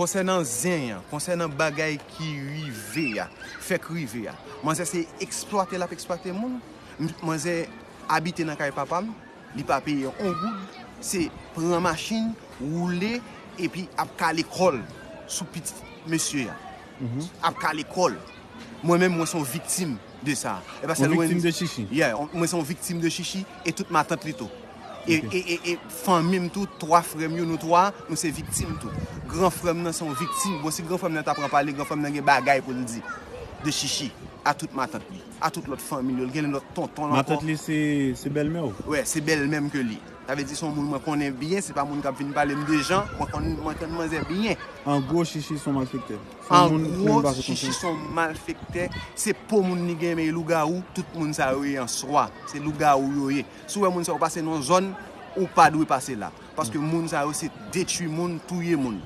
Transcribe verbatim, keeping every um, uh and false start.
Konsènan zen an, konsènan bagay ki rive a, fèk rive a, manzè se eksplwate l ap eksplwate moun. M- Manzè abite nan kay papa m, li pa peye yon goud, se pran machin, woule, epi ap kale kò l sou pitit mesye a. Ap kale kò l. Mwen menm, mwen se yon viktim de sa. E pa sèl mwen. Yon viktim de chichi. Yeah, on- mwen se yon viktim de chichi e tout matant li tou. E, e, e, e fanmi m tou, twa frè m yo, nou twa, nou se viktim tou. Gran frè m nan se yon viktim. Bon, si gran frè m nan ta pran pale, gran frè m nan gen bagay pou l di de chichi a tout matant li, a tout lòt fanmi l yo, l gen lòt tonton l ankò. Matant li se, se bèlmè w? Wè, se bèlmè m ke li. Sa vle di se yon moun mwen konnen byen, se pa moun k ap vin pale m de jan, mwen konn, mwen konn manzè byen. An gwo, chichi se yon malfektè. Se yon moun pou moun pa fè konfyans. An gwo, chichi se yon malfektè, se po moun li gen, men lougawou, tout moun sa yo ye an swa. Se lougawou yo ye. Si w wè moun sa yo pase nan yon zòn, ou pa dwe pase la. Paske moun sa yo se detwi moun, touye moun.